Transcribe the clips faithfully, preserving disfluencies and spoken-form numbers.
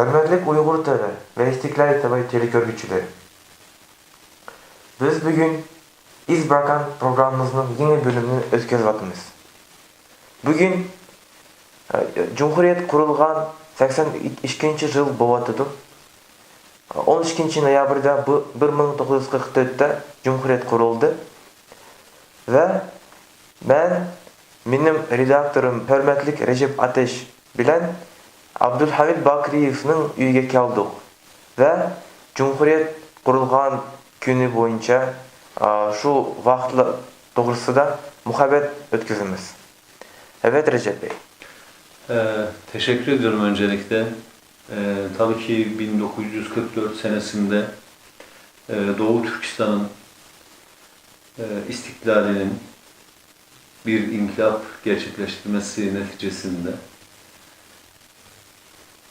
ھۆرمەتلىك ئۇيغۇر تىۋى ۋە ئىستىقلال تىۋى تېلېكۆرگۈچىلىرى! بىز بۈگۈن ئىز بىراكان پروگراممىمىزنىڭ يېڭى بۆلۈمىنى ئۆتكۈزۈۋاتىمىز. بۈگۈن، ئە، جۇمھۇرىيەت قۇرۇلغان سەكسەن ئىككىنچى يىل بولۇۋاتىدۇ. ئون ئىككىنچى نويابىردا بۇ، بىر مىڭ توققۇز يۈز قىرىق تۆتتە جۇمھۇرىيەت قۇرۇلدى. ۋە مەن، مېنىڭ رېداكتورۇم ھۆرمەتلىك رەجەپ ئاتەش بىلەن ئابدۇلھەمىد باقىرىيېۋنىڭ ئۆيىگە كەلدۇق ۋە جۇمھۇرىيەت قۇرۇلغان كۈنى بويىچە، ئا، شۇ ۋاقىتلار توغرىسىدا مۇھەببەت ئۆتكۈزىمىز. Evet, Recep Bey. Ee, teşekkür ediyorum öncelikle. Ee, tabii ki bin dokuz yüz kırk dört senesinde, e, Doğu Türkistan'ın, e, istiklalinin bir inkılap gerçekleştirmesi neticesinde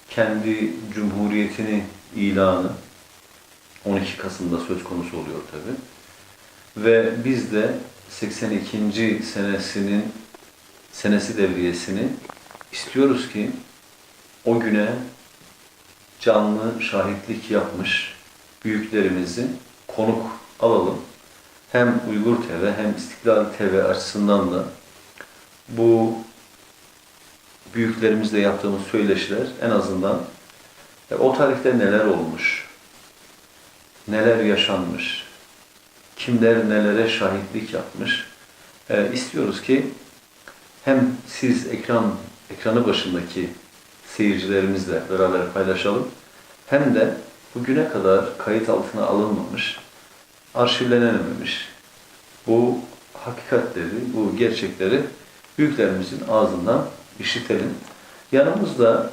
kendi cumhuriyetini ilanı on iki Kasım'da söz konusu oluyor tabii. Ve biz de seksen ikinci senesinin senesi devriyesini istiyoruz ki o güne canlı şahitlik yapmış büyüklerimizi konuk alalım. Hem Uygur T V hem İstiklal T V açısından da bu büyüklerimizle yaptığımız söyleşiler en azından, e, o tarihte neler olmuş, neler yaşanmış, kimler nelere şahitlik yapmış, e, istiyoruz ki hem siz ekran, ekranı başındaki seyircilerimizle beraber paylaşalım, hem de bugüne kadar kayıt altına alınmamış, arşivlenememiş bu hakikatleri, bu gerçekleri büyüklerimizin ağzından işitelim. Yanımızda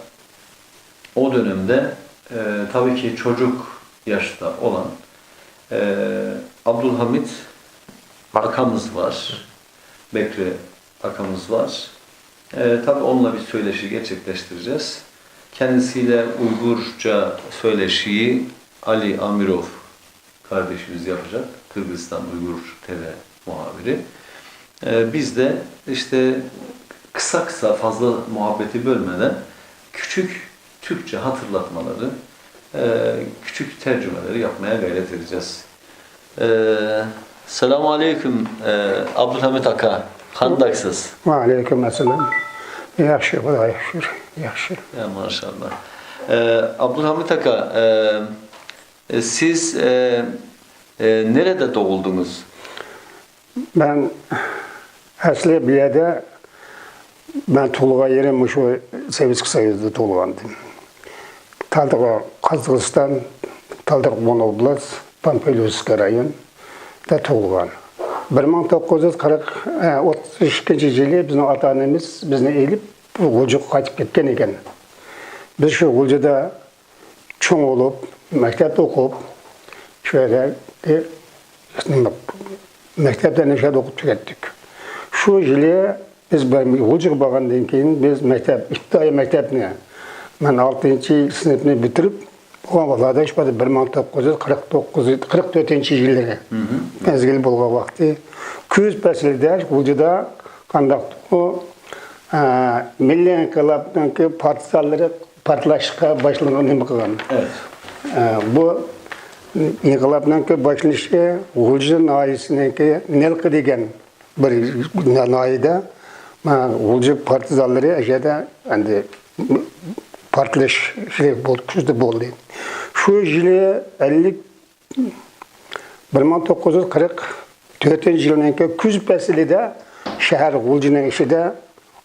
o dönemde, e, tabii ki çocuk yaşta olan, e, Abdülhamit akamız var. Bekri akamız var. E, tabii onunla bir söyleşi gerçekleştireceğiz. Kendisiyle Uygurca söyleşiyi Ali Amirov kardeşimiz yapacak. Kırgızistan Uygur T V muhabiri. E, biz de işte kısa kısa, fazla muhabbeti bölmeden küçük Türkçe hatırlatmaları, e, küçük tercümeleri yapmaya gayret edeceğiz. E, Selamun aleyküm, e, Abdülhamit Aka. Qandaqsız? Ve aleyküm esselam. Yaxşı, Xudoga shukr, yaxshi. Ya, maşallah. E, Abdülhamit Aka, e, e, siz, e, e, nerede doğuldunuz? مەن ئەسلى بۇ يەردە، مەن تۇغۇلغان يېرىم مۇشۇ سوۋېتسكىي سويۇزدا تۇغۇلغانىدىم. تالدىغۇ، قازاقىستان، تالدىغۇ ئوبلاست، پامپىليوۋسكىي رايوندا تۇغۇلغان. بىر مىڭ توققۇز يۈز قىرىق، ئە، ئوتتۇز ئىككىنچى يىلى بىزنىڭ ئاتا-ئانىمىز بىزنى ئېلىپ، غۇلجىغا قايتىپ كەتكەن ئىكەن. بىز شۇ غۇلجىدا چوڭ بولۇپ، مەكتەپتە ئوقۇپ، شۇ يەردە، نېمە، مەكتەپلەرنى شۇ يەردە ئوقۇپ تۈگەتتۇق. شۇ يىلى بىز بىر غۇلجىغا بارغاندىن كېيىن، بىز مەكتەپ، ئىپتىدائىي مەكتەپنى، مەن ئالتىنچى سىنىپنى پۈتتۈرۈپ، بولغان ۋاقىتلاردا شۇ بىر مىڭ توققۇز يۈز قىرىق توققۇز، قىرىق تۆتىنچى يىللىرى مەزگىل بولغان ۋاقتى. كۈز پەسلىدە غۇلجىدا قانداقتۇ، ئە، مىللىي ئىنقىلابنىڭكى پارتىزانلىرى پارتلاشقا باشلىغان، نېمە قىلغان. ئە، بۇ ئىنقىلابنىڭكى باشلىنىشى غۇلجا ناھىيەسىنىڭكى نىلقا دېگەن بىر ناھىيەدە، مانا، غۇلجا پارتىزانلىرى ئەشەدە ئەندى پارتلاش شۇ بولدى. شۇ يىلى ئەللىك، بىر مىڭ توققۇز يۈز قىرىق تۆتىنچى يىلنىڭكى كۈز پەسلىدە شەھەر غۇلجىنىڭ ئىچىدە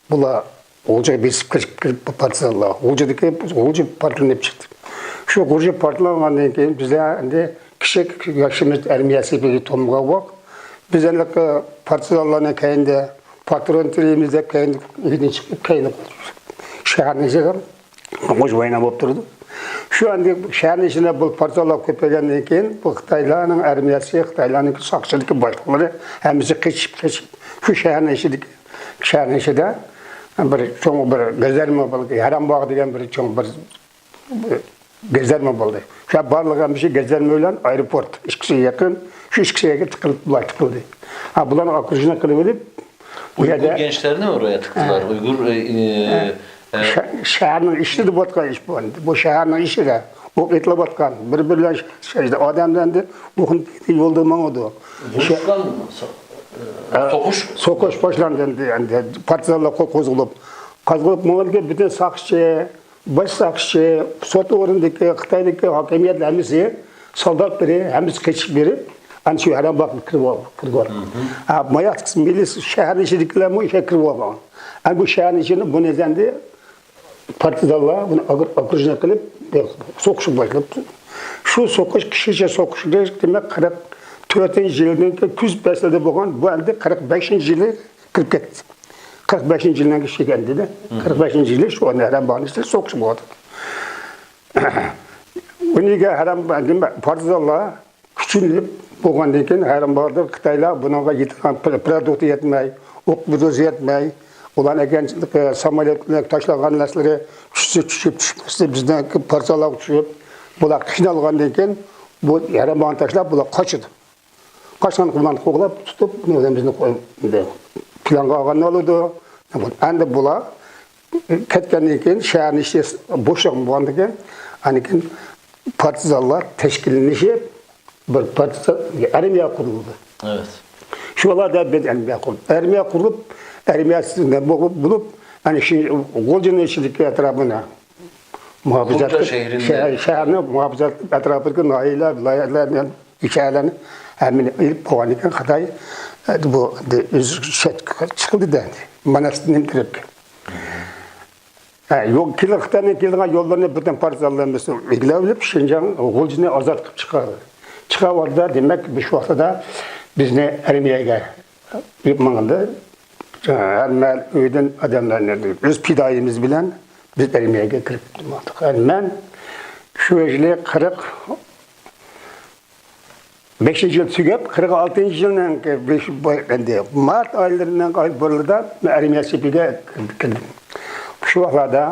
بۇلار غۇلجىغا بېسىپ كىرىپ، كىرىپ بۇ پارتىزانلار غۇلجىدىكى غۇلجا پارتلىنىپ چىقتى. شۇ غۇلجا پارتلانغاندىن كېيىن بىزلەر ئەندى كىچىك ياخشىمىز ئەرمىيە سېپىگە تومغان ۋاق. بىز ئەنە پارتىزانلارنىڭ كەينىدە پاترون تىلەيمىز دەپ كەينىدىن چىقىپ، كەينى شەھەرنىڭ ئىچىدە مۇشۇ ۋەيران بولۇپ تۇرىدۇ. شۇ ئەندى شەھەرنىڭ ئىچىدە بۇ پارتىزانلار كۆپەيگەندىن كېيىن، بۇ خىتايلارنىڭ ئەرمىيەسى، خىتايلارنىڭ ساقچىلىكى باشلىقلىرى ھەممىسى قېچىپ، قېچىپ، شۇ شەھەرنىڭ ئىچىدىكى، شەھەرنىڭ ئىچىدە بىر چوڭ بىر گازارما بولدى، ھەرەمباغ دېگەن بىر چوڭ بىر گازارما بولدى. شۇ بارلىق ھەممىسى گازارما بىلەن ئايروپورت ئىككىسىگە يېقىن، شۇ ئىككىسىگە تىقىلىپ، بۇلار تىقىلدى. ھە، بۇلارنى ئاكرۇژنىي قىلىۋېلىپ، بۇ يەردە ئۇيغۇر گەنچلەرنى ئورۇيا تىقتىلار. ھە. ئۇيغۇر، ئە، ئە، ئە، شا-، شەھەرنىڭ ئىچىدە بولۇۋاتقان ئىش بۇ. بۇ شەھەرنىڭ ئىچىدە ئوق ئېتىلىۋاتقان، بىر-بىرلەر ئادەملەر ئەمدى ئۇ يولدا ماڭىدۇ. شە- ئۇرۇشقان، سو-، ئە، سوقۇش. سوقۇش باشلاندى ئەمدى، ئەمدى پارتىزانلار قو-، قوزغىلىپ، قوزغىلىپ ماڭغاندىكىن پۈتۈن ساقچى، باش ساقچى، سوت ئورنىدىكى، خىتايدىكى ھاكىمىيەتلەر ھەممىسى سالدات بىرى، ھەممىسى قېچىپ بېرىپ، ئەنە شۇ ھەرەم باغقا كىرىپ ئال-، كىرىپ ئالغان. ھە، ماياق مىللىي شەھەرنىڭ ئىچىدىكىلەرمۇ شۇ يەرگە كىرىپ ئالغان. ئەنە بۇ شەھەرنىڭ ئىچىدە بۇنى ئەمدى پارتىزانلار بۇنى ئاگر-، ئاكرۇژنىي قىلىپ، سوقۇشقا باشلاپتۇ. شۇ سوقۇش، كىشىچە سوقۇش، دېمەك، قىرىق تۆتىنچى يىلنىڭكى كۈز پەسلىدە بولغان، بۇ ئەمدى قىرىق بەشىنچى يىلى كىرىپ كەتتى. قىرىق بەشىنچى يىلنىڭكى شېكەندىدە، قىرىق بەشىنچى يىلى شۇ ھەرەم باغنىڭ ئىچىدە سوقۇش بولدى. ئۇنىڭغا ھەرەم، نېمە، پارتىزانلار كۈچىنىپ بولغاندىن كېيىن، ھەرەم باغدا خىتايلار بۇنىڭغا يېتىدىغان پر-، پرودۇكت يەتمەي، ئوق بىدوزى يەتمەي، ئۇلارنىڭ ئەگەر، ئە، ساموليوتلار تاشلانغان نەرسىلىرى چۈشسە چۈشۈپ، چۈشمىسە بىزنىڭ پارتىزانلارغا چۈشۈپ، بۇلار قىينالغاندىن كېيىن، بۇ ھەرەم باغنى تاشلاپ، بۇلار قاچىدۇ. قاچقان بۇلارنى قوغلاپ تۇتۇپ، بىزنى قوي-، پىلانغا ئالغاننى ئالىدۇ. ئەمدى بۇلار كەتكەندىن كېيىن، شەھەرنىڭ ئىچى بوشلۇق بولغاندىن كېيىن، ئاندىن كېيىن پارتىزانلار تەشكىللىنىشىپ، بىر پارتىزان ئارمىيە قۇرۇلدى. ئەۋەت. شۇ ۋاقىتتا بىر ئارمىيە قۇرۇلدى. ئارمىيە قۇرۇلۇپ، ئارمىيە بولۇپ، ئەنە شۇ غۇلجىنىڭ ئىچىدىكى ئەتراپىنى مۇھاپىزەت غۇلجا قىلىپ، شەھىرىنى. شەھەر، شەھەرنى مۇھاپىزەت قىلىپ، ئەتراپىدىكى ناھىيەلەر، ۋىلايەتلەرنى، شەھەرلەرنى ھەممىنى ئېلىپ بولغاندىن كېيىن، خىتاي، ئە، بۇ ئۆزى چەتكە چىقىلدى دە، ماناس نېمە تەرەپكە. ھە، يول، كېلىدىغان، خىتاينىڭ كېلىدىغان يوللىرىنى بىردىن پارتىزانلىرىمىز ئىگىلەپ ئېلىپ، شىنجاڭ، غۇلجىنى ئازاد قىلىپ چىقاردى. چىقىۋالدى، دېمەك، شۇ ۋاقتىدا بىزنى ئارمىيەگە ئېلىپ ماڭدى. ھەممە ئۆيدىن ئادەملەرنى، ئۆز پىدائىيىمىز بىلەن بىز ئارمىيەگە كىرىپ ماڭدۇق. مەن شۇ يىلى قىرىق بەشىنچى يىل تۈگەپ، قىرىق ئالتىنچى يىلنىڭ بېشى، ئەمدى مارت ئايلىرىنىڭ ئاي بىرلىرىدا مەن ئارمىيە سېپىگە كىردىم. شۇ ۋاقىتلاردا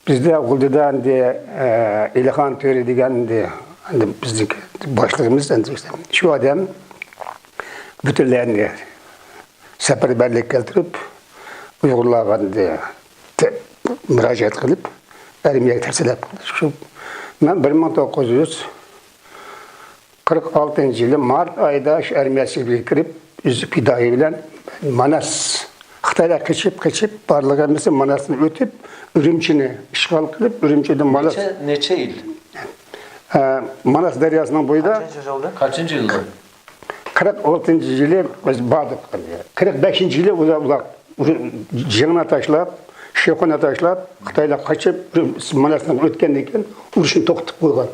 بىزدە غۇلجىدا ئەمدى، ئە، ئېلىخان تۆرە دېگەن ئەمدى، ئەمدى بىزنىڭكى باشلىقىمىز ئەمدى شۇ ئادەم پۈتۈنلەي ئەمدى سەپەرۋەرلىك كەلتۈرۈپ، ئۇيغۇرلارغا ئەمدى تە-، مۇراجىئەت قىلىپ، ئارمىيەگە تەرسىلەپ قىلدى. شۇ، مەن بىر مىڭ توققۇز يۈز قىرىق ئالتىنچى يىلى مارت ئايىدا شۇ ئارمىيە سېپىگە كىرىپ، ئۆزى پىدائىي بىلەن ماناس، خىتايلار قېچىپ، قېچىپ، بارلىق ھەممىسى ماناستىن ئۆتۈپ، ئۈرۈمچىنى ئىشغال قىلىپ، ئۈرۈمچىدىن ماناس. نەچچە، نەچچە يىل؟ ئە، ماناس دەرياسىنىڭ بويىدا. قاچانچى يىلدا؟ قاچانچى يىلدا؟ قىرىق ئالتىنچى يىلى بىز باردۇق. قىرىق بەشىنچى يىلى ئۇلار، ئۇلار جىڭنى تاشلاپ، شېخۇنى تاشلاپ، خىتايلار قاچىپ، ماناستىن ئۆتكەندىن كېيىن ئۇرۇشنى توختىتىپ قويغان.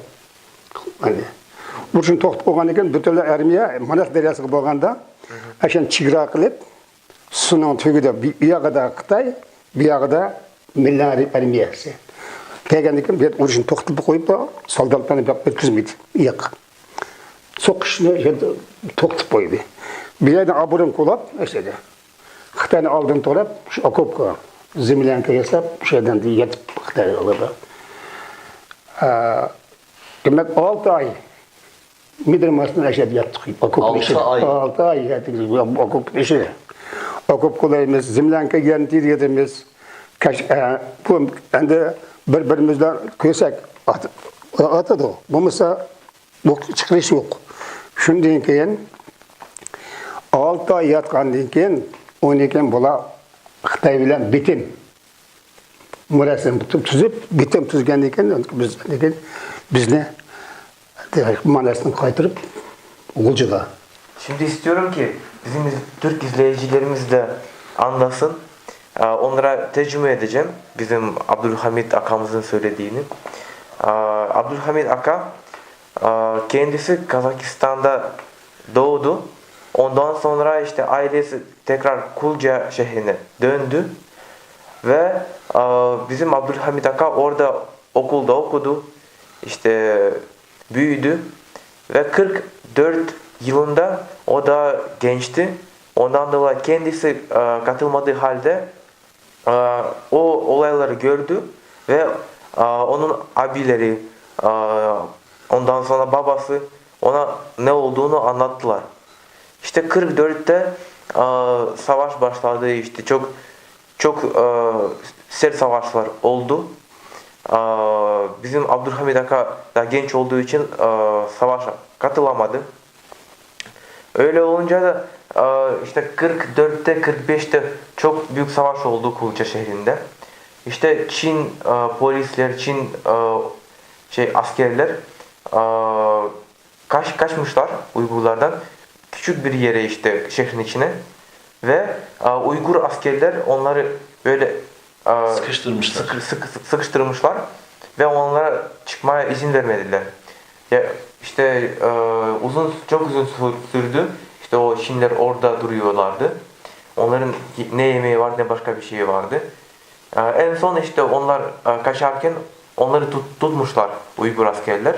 ئۇرۇشنى توختىتىپ قويغاندىن كېيىن پۈتۈنلەي ئارمىيە ماناس دەرياسىغا بارغاندا، ئاشۇنى چېگرا قىلىپ، سۇنىڭ تۈۋىدە بۇ ياغىدا خىتاي، بۇ ياغىدا مىللىي ئارمىيەسى. كەلگەندىن كېيىن بۇ يەردە ئۇرۇشنى توختىتىپ قويۇپ، سولداتلارنى بەك ئۆتكۈزمىدى ئۇ ياققا. سوقۇشنى شۇ يەردە توختىتىپ قويدى. بۇ يەردىن ئابۇرۇم قولاپ، ئەسلىدە خىتاينى ئالدىن تۇرۇپ، شۇ ئوكوپكا، زېمليانكا ياساپ، شۇ يەردىن يېتىپ خىتاي ئالىدۇ. ئە، دېمەك، ئالتە ئاي مىدىرماستىن ئەشەدە ياتتۇق. ئوكوپنىڭ ئىچىدە. ئالتە ئاي. ئالتە ئاي ياتتۇق ئوكوپنىڭ ئىچىدە. ئوكوپ قولايمىز، زېمليانكا يەنتى يېدىمىز. كەش-، ئە، بۇ ئەمدى بىر-بىرىمىزدە كۆرسەك ئات-، ئاتىدۇ. بولمىسا بۇ چىقىرىش يوق. شۇندىن كېيىن ئالتە ئاي ياتقاندىن كېيىن، ئۇنىڭ كېيىن بۇلار خىتاي بىلەن بېتىم مۇراسىم تۈزۈپ، بېتىم تۈزگەندىن كېيىن، بىز، بىزنى ماناستىن قايتۇرۇپ، غۇلجىغا. Şimdi istiyorum ki bizim iz-, Türk izleyicilerimiz de anlasın. Aa, onlara tercüme edeceğim bizim Abdülhamit akamızın söylediğini. Aa, Abdülhamit aka, aa, kendisi Kazakistan'da doğdu. Ondan sonra işte ailesi tekrar Kulca şehrine döndü. Ve, aa, bizim Abdülhamit Aka orada okulda okudu. İşte büyüdü. Ve kırk dört yılında o da gençti. Ondan dolayı kendisi, aa, katılmadığı halde, aa, o olayları gördü ve, aa, onun abileri, aa, ondan sonra babası ona ne olduğunu anlattılar. İşte kırk dörtte, aa, savaş başladı, işte çok, çok, aa, sert savaşlar oldu. Aa, bizim Abdülhamit Aka da genç olduğu için, aa, savaşa katılamadı. Öyle olunca da, aa, işte kırk dörtte, kırk beşte çok büyük savaş oldu Kulca şehrinde. İşte Çin, aa, polisler, Çin, aa, şey askerler, aa, kaç, kaçmışlar Uygurlardan küçük bir yere, işte şehrin içine. Ve, aa, Uygur askerler onları böyle, aa, Sıkıştırmışlar. sıkı-, sıkı-, sıkıştırmışlar ve onlara çıkmaya izin vermediler. Ya işte, aa, uzun, çok uzun sür- sürdü. İşte o Çinler orada duruyorlardı. Onların ne yemeği vardı, ne başka bir şey vardı. Aa, en son işte onlar, aa, kaçarken onları tut- tutmuşlar Uygur askerler.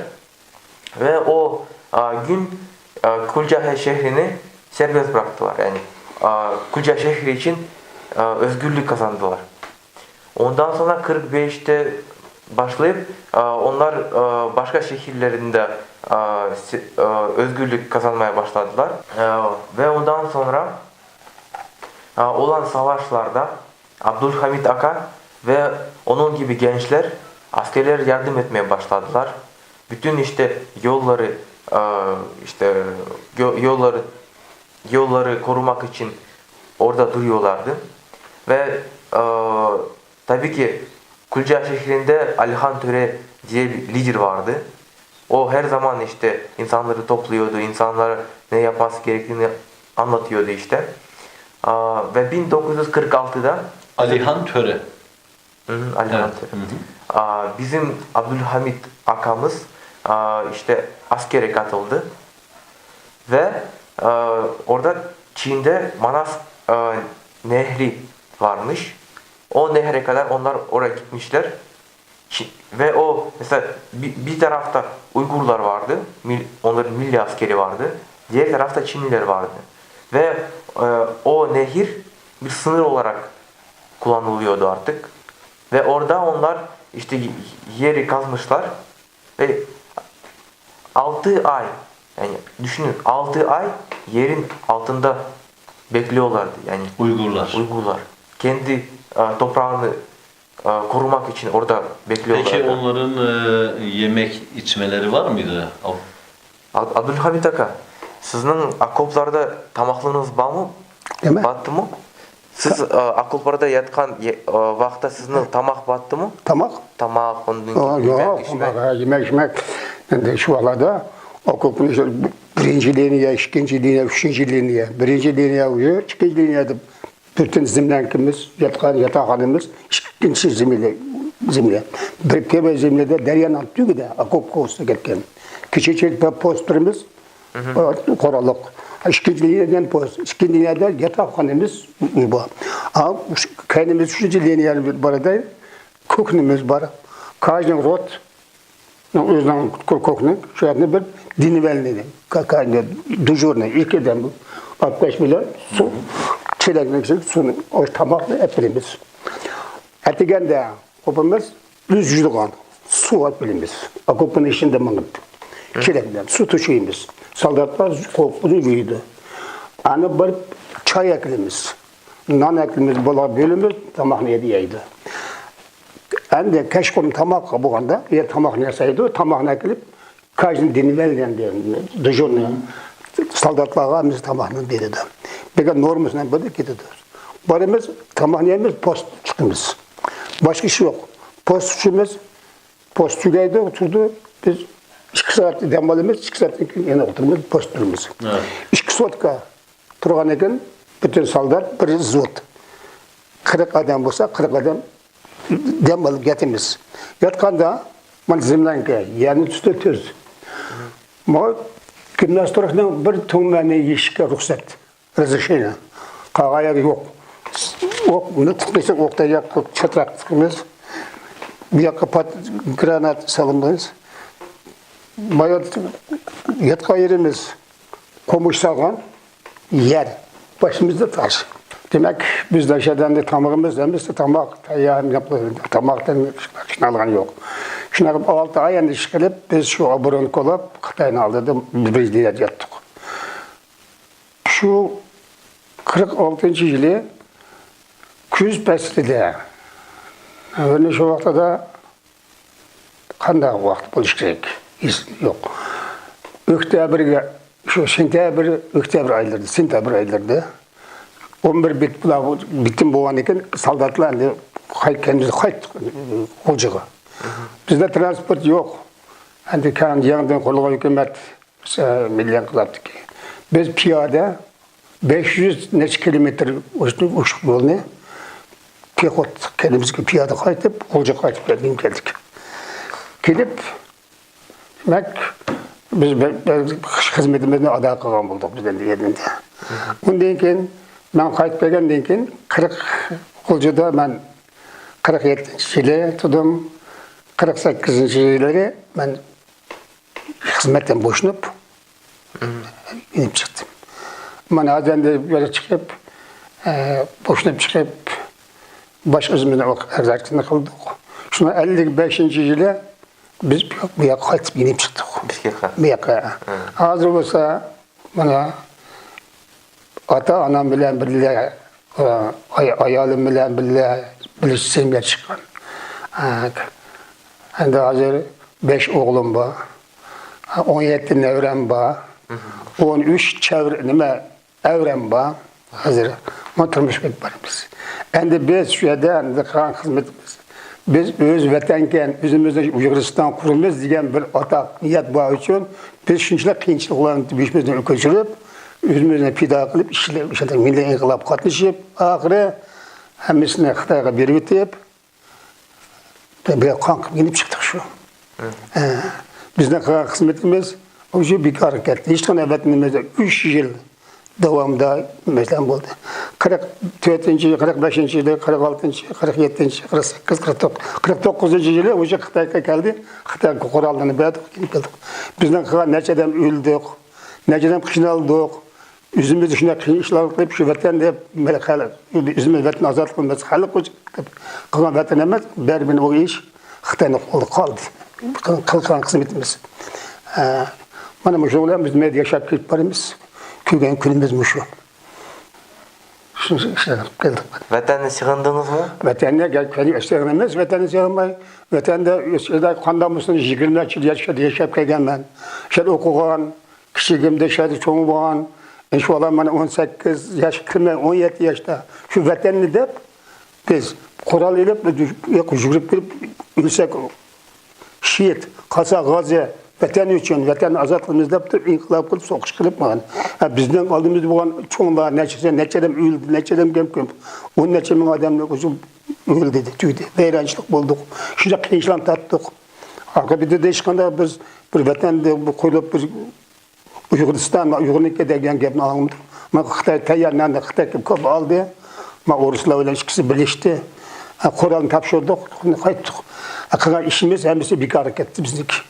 Ve o, a, gün, a, Kulca şehrini serbest bıraktılar. Yani, a, Kulca şehri için, a, özgürlük kazandılar. Ondan sonra kırk beşte başlayıp, a, onlar, a, başka şehirlerinde, a, se- a, özgürlük kazanmaya başladılar. A, ve ondan sonra, a, olan savaşlarda Abdülhamit Aka ve onun gibi gençler, askerler yardım etmeye başladılar. Bütün işte yolları, e, işte yo- yolları yolları korumak için orada duruyorlardı. Ve, e, tabii ki Kulca şehrinde Alihan Töre diye bir lider vardı. O her zaman işte insanları topluyordu, insanlara ne yapması gerektiğini anlatıyordu işte. Aa, ve bin dokuz yüz kırk altıda Alihan Töre. Hı hı, Alihan Evet. Töre. Hı hı. Aa, bizim Abdülhamit Akamız, aa, işte askere katıldı ve, aa, orada Çin'de Manas, aa, Nehri varmış. O nehre kadar onlar oraya gitmişler. Çi- ve o mesela bir, bir tarafta Uygurlar vardı, mil- onların milli askeri vardı. Diğer tarafta Çinliler vardı. Ve, e, o nehir bir sınır olarak kullanılıyordu artık. Ve orada onlar işte y- yeri kazmışlar ve altı ay, yani düşünün, altı ay yerin altında bekliyorlardı yani Uygurlar. Uygurlar. Kendi, e, toprağını, e, korumak için orada bekliyorlardı. Peki onların, e, yemek içmeleri var mıydı? Ab- Abdülhamit Aka, sizin okoplarda tamaqlığınız var mı? Neme? Battı mı? Siz, e, okoplarda yatqan ye- e, vaqıtta sizni tamaq battımı? Tamaq? Tamaq, ondan Aa, keyin yoq, yemek, içmek. Tamaq, ha, yemek, içmek. Endi shu vaqtlarda okopni birinchi liniya, ikkinchi liniya, uchinchi liniya, birinchi liniya уже, ikkinchi liniya deb butun zimlyankimiz, yotgan yotoqxonamiz ikkinchi zimlya, zimlya. Bir kema zimlyada daryoning tubida okop ko'rsa ketgan. Kecha-kecha post turibmiz. Hı hı. Qoranliq. Ikkinchi liniyadan post, ikkinchi liniyada yotoqxonamiz bu. A, kaynimiz uchinchi liniya borada ko'knimiz bor. Каждый рот o'zining ko'kni shu yerni bir dnevальный, дежурный, ikki odam obkash bilan suv, chelakni ichida suvni, tomoqni olib beramiz. Atiganda qopimiz, biz yuvadigan suv olib kelamiz. Окопni ichida minib, chelak bilan suv to'shaymiz. Солдатlar qopini yuvadi. Ana bir choy olib kelamiz. Non olib kelamiz, bular bo'lamiz, tomoqni yeydi. Endi kechqurun tomoq bo'lganda, er tomoqni yasaydi, tomoqni olib kelib, каждый дневальный, endi дежурный солдатlarga biz tomoqni beradi. Bergan normasini bilib ketadi. Boramiz, tomoqni yeymiz, post chiqamiz. Boshqa ish yo'q. Post tushamiz, post tugaydi, turdi. Biz ikki soat dam olamiz, ikki soatdan keyin yana o'tiramiz, post turamiz. Evet. Ikki sutka turgan ekan, butun солдат, bir взвод. Qirq odam bo'lsa, qirq odam dam olib yotamiz. Yotganda, mana, землянка, ya'ni tusti tuz. Ma gimnastorikning bir tugmani yeyishga ruxsat, разрешение. Qolgan yoq. O'q, buni tiqmasa, o'q tegib, chatroq tiqamiz. Bu yoqqa pat-, granat solamiz. Mayor yotgan yerimiz, qo'mish solgan yer. Boshimizda tosh. Demak, bizda o'sha damda tomog'imiz, endi tomoq tayyor, tomoqdan hech narsa yo'q. Shunaqa qilib olti oy endi ish qilib, biz shu оборонка bo'lib, Xitoyni oldida bir yil yotdik. Shu qirq oltinchi yili kuz faslida ئەمدى شۇ ۋاقتىدا قانداق ۋاقىت بولۇشى كېرەك؟ ئېسىمدە يوق. ئۆكتەبىرگە، شۇ سېنتەبىر، ئۆكتەبىر ئايلىرىدا، سېنتەبىر ئايلىرىدا ئون بىر بېت-، بېتىم بولغاندىن كېيىن، سالداتلار ئەمدى قايت-، كەينىمىزگە قايتتۇق، غۇلجىغا. بىزدە تىرانسپورت يوق. ئەمدى كەينىدىن يېڭىدىن قۇرۇلغان ھۆكۈمەت، مىللىي ئىنقىلابتىكى، بىز پىيادە بەش يۈز نەچچە كىلومېتىر ئوشۇق يولنى پېخوت، كەينىمىزگە پىيادە قايتىپ، غۇلجىغا قايتىپ كەلدىم، كەلدۇق. كېلىپ، دېمەك، بىز بە-، بە-، خىزمىتىمىزنى ئادا قىلغان بولدۇق بىز ئەمدى يەردىن. ئۇندىن كېيىن، مەن قايتىپ كەلگەندىن كېيىن، قىرىق، غۇلجىدا مەن قىرىق يەتتىنچى يىلى تۇردۇم، قىرىق سەككىزىنچى يىللىرى مەن خىزمەتتىن بوشىنىپ، ئېلىپ چىقتىم. مانا ھازىر ئەمدى بۇ يەرگە چىقىپ، ئە، بوشىنىپ چىقىپ، باش ئۆزىمىزنىڭ ئەرزاكىنى قىلدۇق. شۇنىڭ ئەللىك بەشىنچى يىلى بىز بۇ ياققا قايتىپ ئېلىپ چىقتۇق. بۇ ياققا. ھە. ھازىر بولسا مانا ئاتا-ئانام بىلەن بىللە، ئاي-، ئايالىم بىلەن بىللە بىرلىشىپ سېمىيە چىققان. ئەمدى ھازىر بەش ئوغلۇم بار. ئون يەتتە نەۋرەم بار. ئون ئۈچ چەۋرە، نېمە، ئەۋرەم بار. ھازىر مانا تۇرمۇش قىلىپ بارىمىز. ئەمدى بىز شۇ يەردە ئەمدى قىلغان خىزمىتىمىز، بىز ئۆز ۋەتەنكەن، ئۆزىمىزنى ئۇيغۇرىستان قۇرىمىز دېگەن بىر ئاتاق نىيەت بار ئۈچۈن، بىز شۇنچىلىك قىيىنچىلىقلارنى بېشىمىزدىن كۆچۈرۈپ، ئۆزىمىزنى پىدا قىلىپ ئىشلەپ، ئىشلەپ، مىللىي ئىنقىلابقا قاتنىشىپ، ئاخىرى ھەممىسىنى خىتايغا بېرىۋېتىپ، بىر قان قىلىپ يېنىپ چىقتۇق شۇ. ھە، بىزنىڭ قىلغان خىزمىتىمىز شۇ بىكارغا كەتتى. ھېچقانداق ۋەتىنىمىزدە ئۈچ يىل داۋامىدا مەسىلەن بولدى. قىرىق تۆتىنچى، قىرىق بەشىنچى يىلى، قىرىق ئالتىنچى، قىرىق يەتتىنچى، قىرىق سەككىز، قىرىق توققۇز، قىرىق توققۇزىنچى يىلى مۇشۇ خىتايغا كەلدى. خىتايغا قوراللىرىنى بەردۇق، كېلىپ كەلدۇق. بىزنىڭ قىلغان نەچچە ئادەم ئۆلدۇق، نەچچە ئادەم قىينالدۇق. ئۆزىمىز شۇنداق قىيىن ئىشلارنى قىلىپ، شۇ ۋەتەن دەپ، مانا خەلق، ئۆزىمىز ۋەتەن ئازاد قىلماس، خەلق ئۈچۈن قىلغان ۋەتەن ئەمەس، بەرىبىر ئۇ ئىش خىتاينىڭ قولىدا قالدى. قىلغان خىزمىتىمىز. ھە، مانا مۇشۇ بىلەن بىز مەيدە ياشاپ كېتىپ بارىمىز. كۆرگەن كۈنىمىز مۇشۇ. شۇنچە ئىشلەپ كەلدۇق. ۋەتەننى سېغىندىڭىزمۇ؟ ۋەتەننى گەپ سېغىنىمىز، ۋەتەننى سېغىنماي، ۋەتەندە قانداق بولسۇن، يىگىرمە يىل ياشاپ، ياشاپ كەلگەنمەن. شۇ يەردە ئوقۇغان، كىچىكىمدە شۇ يەردە چوڭ بولغان، ئىنشاللا مانا ئون سەككىز ياش كىرمەي، ئون يەتتە ياشتا شۇ ۋەتەننى دەپ، بىز قورال ئېلىپ، يۈگۈرۈپ كىرىپ ئۆلسەك، شېھىت، قالسا غازى، ۋەتەن ئۈچۈن، ۋەتەننى ئازاد قىلىمىز دەپ تۇرۇپ، ئىنقىلاب قىلىپ، سوقۇش قىلىپ ماڭغان. ھە، بىزنىڭ ئالدىمىزدا بولغان چوڭلار نەچچە، نەچچە ئادەم ئۆلدى، نەچچە ئادەم كۆپ، ئون نەچچە مىڭ ئادەم ئۆلدى، ۋەيرانچىلىق بولدۇق. شۇنداق قىيىنچىلىقنى تارتتۇق. ئاقىۋىتىدە ھېچقانداق بىز بىر ۋەتەندە قويۇلۇپ، بىر ئۇيغۇرىستان، ئۇيغۇرنىڭكى دېگەن گەپنى ئاڭلىمىدۇق. مانا خىتاي تەييار ناننى خىتاي كۆپ ئالدى. مانا ئورۇسلار بىلەن ئىككىسى بىرلەشتى. ھە، قورالنى تاپشۇردۇق، قايتتۇق. ھە، قىلغان ئىشىمىز ھەممىسى بىكارغا كەتتى بىزنىڭكى.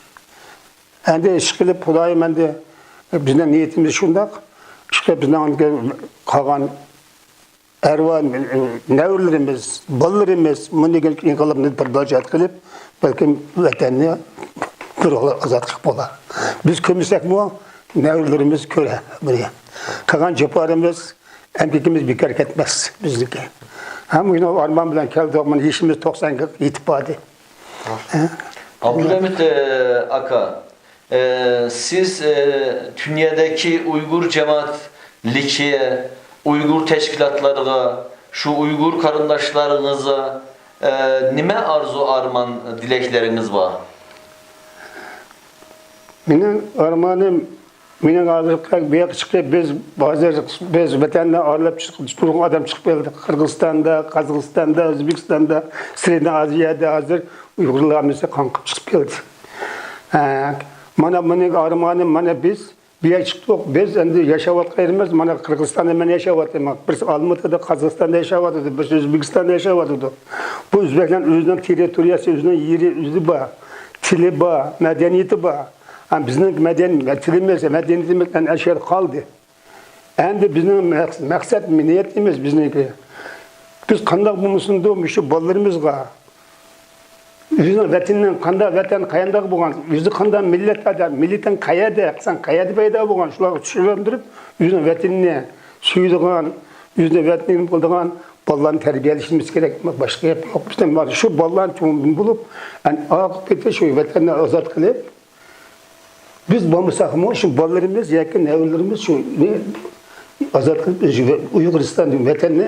ئەمدى ئىشقىلىپ خۇدايىم ئەمدى بىزنىڭ نىيىتىمىز شۇنداق. ئىشقىلىپ بىزنىڭ قالغان ئەرۋا نەۋرىلىرىمىز، بالىلىرىمىز مۇندىن كېيىن ئىنقىلابنى بىر بىر جەھەت قىلىپ، بەلكىم ۋەتەننى بىر ئازاد قىلىپ بولار. بىز كۆرمىسەكمۇ، نەۋرىلىرىمىز كۆرە بۇنى. قىلغان جاپالىرىمىز ئەمگىكىمىز بىكار كەتمەس بىزنىڭكى. ھەم مۇشۇ ئارمان بىلەن كەلدۇق، مانا يېشىمىز توقسانغا يېتىپ باردى. ئابدۇلھەمىد، ئە، ئاكا، ئە، سىز، ئە، دۇنيادىكى ئۇيغۇر جامائەتلىكى، ئۇيغۇر تەشكىلاتلارغا، شۇ ئۇيغۇر قېرىنداشلىرىڭىزغا، ئە، نېمە ئارزۇ ئارمان دىلەكلىرىڭىز بار؟ مېنىڭ ئارمانىم، مېنىڭ ھازىرقى بۇ ياققا چىقىپ، بىز ھازىر، بىز ۋەتەندىن ئايرىلىپ چىقىپ، نۇرغۇن ئادەم چىقىپ كەلدى. قىرغىزىستاندا، قازاقىستاندا، ئۆزبېكىستاندا، سرېدنىي ئازىيەدە ھازىر ئۇيغۇرلار ھەممىسى قاڭقىپ چىقىپ كەلدى. ھە، مانا مېنىڭ ئارمانىم، مانا بىز بۇ يەرگە چىقتۇق. بىز ئەمدى ياشاۋاتقان يېرىمىز، مانا قىرغىزىستاندا مەن ياشاۋاتىمەن. بىرسى ئالمۇتىدا، قازاقىستاندا ياشاۋاتىدۇ، بىرسى ئۆزبېكىستاندا ياشاۋاتىدۇ. بۇ ئۆزبەكلەرنىڭ ئۆزىنىڭ تېررىتورىيەسى، ئۆزىنىڭ يېرى، ئۆزى بار، تىلى بار، مەدەنىيىتى بار. ھە، بىزنىڭ مەدەن-، تىلىمىز، مەدەنىيىتىمىز ئەنە شۇ يەردە قالدى. ئەمدى بىزنىڭ مەقس-، مەقسەت، نىيىتىمىز بىزنىڭكى. بىز قانداق بولمىسۇندۇ مۇشۇ بالىلىرىمىزغا ئۆزىنىڭ ۋەتىنىنىڭ قانداق، ۋەتەن قايانداق بولغان، ئۆزى قانداق مىللەت ئادەم، مىللىتىڭ قەيەردە، سەن قەيەردە پەيدا بولغان، شۇلارغا چۈشەندۈرۈپ، ئۆزىنىڭ ۋەتىنىنى سۆيىدىغان، ئۆزىنىڭ ۋەتىنىنى بىلىدىغان، بالىلارنى تەربىيەلىشىمىز كېرەك. باشقا گەپ يوق. بىزدىن باشقا شۇ بالىلارنى چوڭ بولۇپ، ئەن-، ئاقىۋىتى شۇ ۋەتەننى ئازاد قىلىپ، بىز بولمىساقمۇ، شۇ بالىلىرىمىز ياكى نەۋرىلىرىمىز شۇ نى ئازاد قىلىپ، ئۆزى ئۇيغۇرىستان ۋەتەننى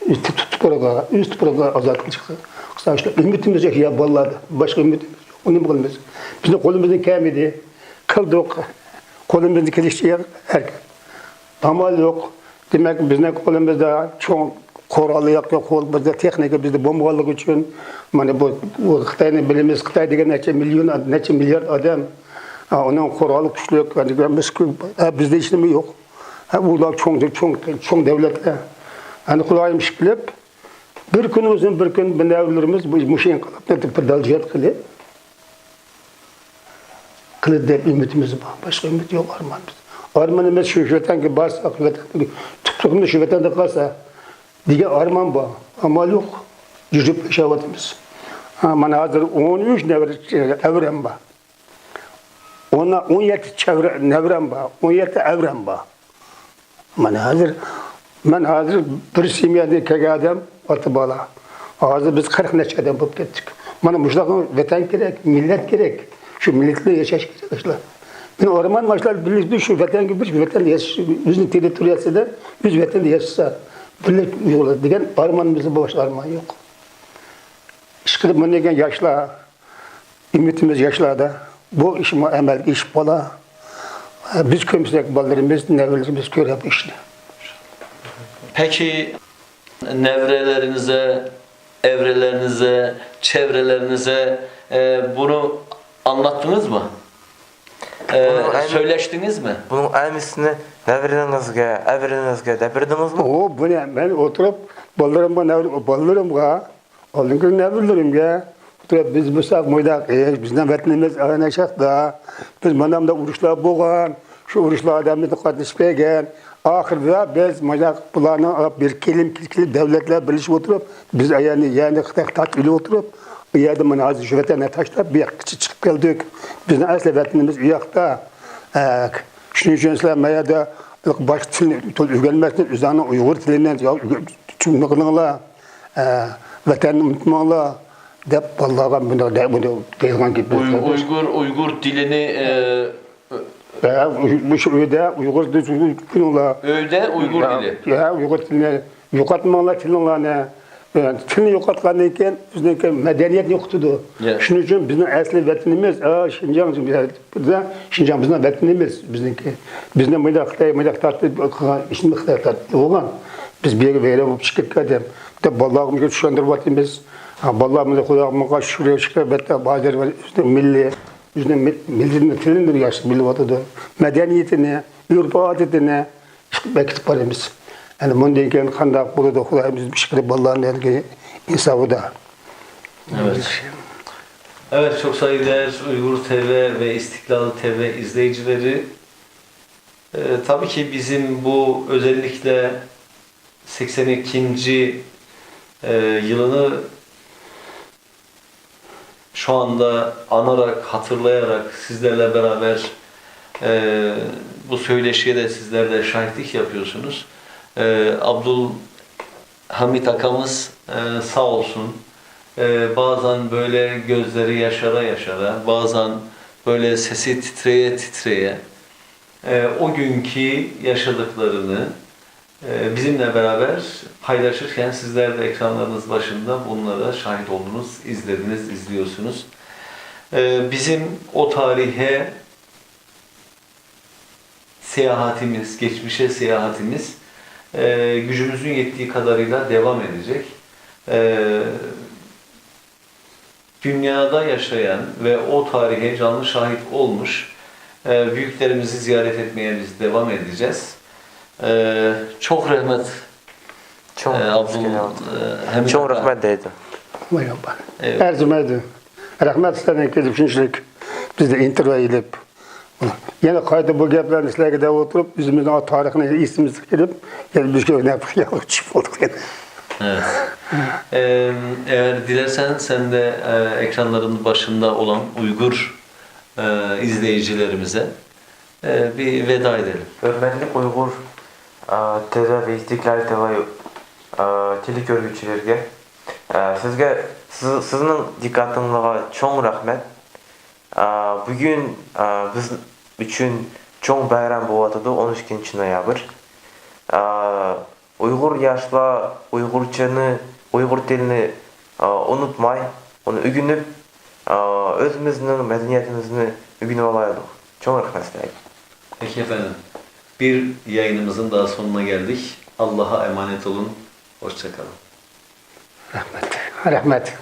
ئۆز تۇپرىقىغا، ئۆز تۇپرىقىغا ئازاد قىلىشقا، قىلسا، شۇ ئۈمىدىمىز يوق يا بالىلاردا. باشقا ئۈمىدىمىز يوق. ئۇنى نېمە قىلىمىز؟ بىزنىڭ قولىمىزدىن كەلمىدى. قىلدۇق. قولىمىزدىن كېلىشىچە ھەرىكەت. ئامال يوق. دېمەك، بىزنىڭ قولىمىزدا چوڭ قورال يوق، قولىمىزدا تېخنىكا بىزدە بولمىغانلىقى ئۈچۈن، مانا بۇ، بۇ خىتاينى بىلىمىز. خىتاي دېگەن نەچچە مىليون، نەچچە مىليارد ئادەم. ھە، ئۇنىڭ قورالى كۈچلۈك. ھە، بىز، ھە، بىزدە ھېچنېمە يوق. ھە، ئۇلار چوڭ، چوڭ، چوڭ دۆلەتلەر. ئەنە خۇدايىم ئىش قىلىپ، بىر كۈن ئۆزۈن بىر كۈن بۇ نەۋرىلىرىمىز بۇ، مۇشۇ ئىنقىلابنى بىر دەل جىھاد قىلىپ، قىلىدۇ دەپ ئۈمىدىمىز بار. باشقا ئۈمىد يوق، ئارمانىمىز. ئارمىنىمىز شۇ، شۇ ۋەتەنگە بارسا، شۇ ۋەتەندىكى تۇپرىقىمىز شۇ ۋەتەندە قالسا دېگەن ئارمان بار. ئامال يوق. يۈرۈپ ياشاۋاتىمىز. ھا، مانا ھازىر ئون ئۈچ نەۋرە، ئەۋرەم بار. ئون، ئون يەتتە چەۋرە، نەۋرەم بار. ئون يەتتە ئەۋرەم بار. مانا ھازىر، مەن ھازىر بىر سېميادىن كەلگەن ئادەم، ئاتا بالا. ھازىر بىز قىرىق نەچچە ئادەم بولۇپ كەتتۇق. مانا مۇشۇلارغا ۋەتەن كېرەك، مىللەت كېرەك. شۇ مىللەت بىلەن ياشاش كېرەك ئاشۇلار. مېنىڭ ئارمان ئاشۇلار بىرلىكتە شۇ ۋەتەنگە بېرىپ، شۇ ۋەتەندە ياشاش، ئۆزىنىڭ تېررىتورىيەسىدە، ئۆز ۋەتىنىدە ياشىسا، بىرلىك ئۇيغۇرلار دېگەن ئارمانىمىزدا باشقا ئارمان يوق. ئىشقىلىپ، مۇندىن كېيىن ياشلار، ئۈمىدىمىز ياشلاردا. بۇ ئىشمۇ ئەمەلگە ئېشىپ قالا. بىز كۆرمىسەك، بالىلىرىمىز، نەۋرىلىرىمىز كۆرەر بۇ ئىشنى. Peki, nevrelerinize, evrelerinize, çevrelerinize e, bunu anlattınız mı? E, Bunu en- Söyleştiniz mi? بۇنىڭ ئەمىسىنى نەۋرىلىرىڭىزگە، ئەۋرىلىرىڭىزگە دەپ بەردىڭىزمۇ؟ ئۇ، بۇنى مەن ئولتۇرۇپ، بالىلىرىمغا، نەۋرە-، بالىلىرىمغا، ئالدىنقى نەۋرىلىرىمگە، ئولتۇرۇپ، بىز بولساق مۇنداق، ئى، بىزنىڭ ۋەتىنىمىز ئايان ئاشاقتا، بىز مانا مۇنداق ئۇرۇشلار بولغان، شۇ ئۇرۇشلاردا بىز قاتنىشىپ كەلگەن. ئاخىرىدا بىز مانا بۇلارنىڭ بىر كېلىم كېلىپ دۆلەتلەر بىرلىشىپ ئولتۇرۇپ، بىز يەنى، يەنى خىتاي تارتىپ ئېلىپ ئولتۇرۇپ، ئۇ يەردە مانا ھازىر شۇ ۋەتەننى تاشلاپ، بۇ ياققىچە چىقىپ كەلدۇق. بىزنىڭ ئەسلى ۋەتىنىمىز ئۇ ياقتا. ئە، شۇنىڭ ئۈچۈن سىلەر ما يەردە باشقا تىلنى تولۇق ئۆگەنمەستىن، ئۆزۈڭنىڭ ئۇيغۇر تىلىنى يا ئۆگىنىڭلار، ئە، ۋەتەننى ئۇنتۇماڭلار دەپ بالىلارغا بۇنداق دە-، بۇنداق دەيدىغان گېپى. Uy- Uygur, Uygur dilini e, ھە، مۇشۇ ئۆيدە ئۇيغۇر تىلىنى ئۆگىنىڭلار. Öyde Uygur ھە، dili. ھە، ئۇيغۇر تىلىنى يوقاتماڭلار تىلىڭلارنى. ئە، تىلنى يوقاتقاندىن كېيىن بىزنىڭكى مەدەنىيەتنى يوقىتىدۇ. يە. شۇنىڭ ئۈچۈن بىزنىڭ ئەسلى ۋەتىنىمىز، ئا، شىنجاڭ، بىزدە شىنجاڭ بىزنىڭ ۋەتىنىمىز بىزنىڭكى. بىزنى مۇنداق خىتاي، مۇنداق تارتىپ قىلغان ئىشنى خىتاي تارتىپ بولغان. بىز بۇ يەرگە ۋەيران بولۇپ چىقىپ كەتكەن. دەپ بالىلارغا چۈشەندۈرۈۋاتىمىز. ھە، بالىلار مۇنداق خۇداغا شۈكۈر، شۈكۈر، ئەلۋەتتە، ھازىر ئۆزىنىڭ مىللىي، ئۆزىنىڭ مىل-، مىللىتىنى، تىلىنى ياخشى بىلىۋاتىدۇ. مەدەنىيىتىنى، ئۆرپ-ئادىتىنى بېكىتىپ بارىمىز. ئەنە مۇندىن كېيىن قانداق بولىدۇ، خۇدايىمىز بىر ئىش قىلىپ بالىلارنى ھېلىقى ئىنسابىدا. Evet. Evet, çok saygıdeğer Uygur T V ve İstiklal T V izleyicileri. Ee, tabii ki bizim bu özellikle seksen ikinci e, yılını şu anda anarak, hatırlayarak sizlerle beraber e, bu söyleşiye de sizler de şahitlik yapıyorsunuz. E, Abdülhamit Akamız e, sağ olsun e, bazen böyle gözleri yaşara yaşara, bazen böyle sesi titreye titreye e, o günkü yaşadıklarını e, bizimle beraber paylaşırken sizler de ekranlarınız başında bunlara şahit oldunuz, izlediniz, izliyorsunuz. E, bizim o tarihe seyahatimiz, geçmişe seyahatimiz e, gücümüzün yettiği kadarıyla devam edecek. E, dünyada yaşayan ve o tarihe canlı şahit olmuş e, büyüklerimizi ziyaret etmeye biz devam edeceğiz. E, çok rahmet چوڭ e, Abdul e, Hamid چوڭ Aka. رەھمەت دەيدۇ. Evet. ئەرزىمەيدۇ. رەھمەت سىلەرنىڭ كېلىپ شۇنچىلىك بىزدىن ئىنتېرۋيۇ ئېلىپ. يەنە قايتا بۇ گەپلەرنى سىلەرگە دەپ ئولتۇرۇپ، ئۆزىمىزنىڭ تارىخىنى ئېسىمىزگە كېلىپ، يەنە بىزگە نەپىق يالغا چۈشۈپ بولدۇق يەنە. Evet. Ee, eğer dilersen sen de e, ekranların başında olan Uygur e, izleyicilerimize e, bir veda edelim. ھۆرمەتلىك ئۇيغۇر، ئا، تىۋى ۋە ئىستىقلال تىۋى ئا، تېلېكۆرگۈچىلەرگە، ئا، سىزگە، سىز، سىزنىڭ دىققىتىڭلارغا چوڭ رەھمەت. ئا، بۈگۈن، ئا، بىز ئۈچۈن چوڭ بايرام بولۇۋاتىدۇ، ئون ئىككىنچى نويابىر. ئا، ئۇيغۇر ياشلار ئۇيغۇرچىنى، ئۇيغۇر تىلىنى، ئا، ئۇنتۇماي، ئۇنى ئۆگىنىپ، ئا، ئۆزىمىزنىڭ مەدەنىيىتىمىزنى ئۆگىنىۋالايلۇق. چوڭ رەھمەت سىلەرگە. Peki efendim, bir yayınımızın daha sonuna geldik. Allah'a emanet olun. Hoşçakalın. رەھمەت. رەھمەت.